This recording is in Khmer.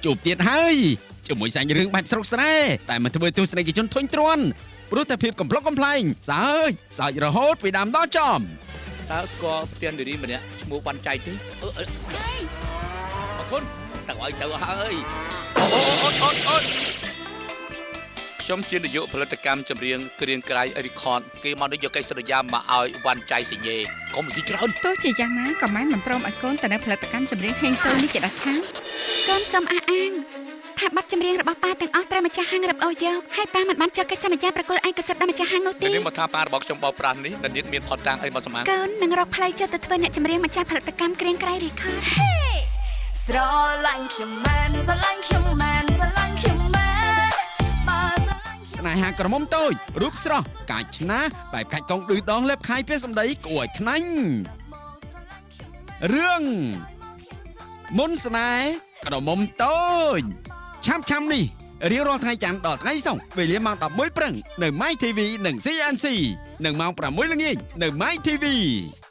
ជួបទៀតហើយជាមួយសាច់រឿងបែបស្រុកស្រែតែមិនធ្វើទស្សនិកជនធុញទ្រាន់ព្រោះតែភាពកំប្លុកកំប្លែងសើចសើចរហូតពីដើមដល់ចប់ តើស្គាល់ផ្ទះនារីម្នាក់ឈ្មោះបានចៃទេអឺអឺអរគុណទៅឲ្យទៅហើយអូអូអូអូអូខ្ញុំជានាយកផលិតកម្មចម្រៀងគ្រៀងក្រៃ Record គេមកនេះយកកិច្ចសន្យាមកឲ្យវ៉ាន់ចៃសញ្ញេកុំនិយាយច្រើន ទោះជាយ៉ាងណាក៏ម៉ែមិនព្រមឲ្យកូនទៅនៅផលិតកម្មចម្រៀងហេងសូនេះជាដាច់ខាត កូនសូមអះអាងថាបទចម្រៀងរបស់ប៉ាទាំងអស់ត្រូវម្ចាស់ហាងរឹបអូសយកហើយប៉ាមិនបានចុះកិច្ចសន្យាប្រគល់ឯកសិទ្ធិដល់ម្ចាស់ហាងនោះទេ នាងមកថាប៉ារបស់ខ្ញុំបោកប្រាស់នេះនាងមានផុតតាំងអីមកសម្អាង កូននឹងរកផ្លូវចូលទៅធ្វើអ្នកចម្រៀងម្ចាស់ផលិតកម្មគ្រៀងក្រៃ Record ស្រឡាញ់ខ្ញុំមែនស្រឡាញ់ខ្ញុំមែនស្រឡាញ់ខ្ញុំមែនបើស្រឡាញ់ ស្នេហាក្រមុំតូចរូបស្រស់កាច់ឆ្នាបែបកាច់កងឌឺដងលេបខាយពេលសម្ដីគួរឲ្យខ្នាញ់រឿងមុនស្នេហ៍ក្រមុំតូចឆាប់ឆាំនេះរៀងរាល់ថ្ងៃច័ន្ទដល់ថ្ងៃសុក្រវេលាម៉ោង11ព្រឹកនៅ My TV និង CNC និងម៉ោង6ល្ងាចនៅ My TV។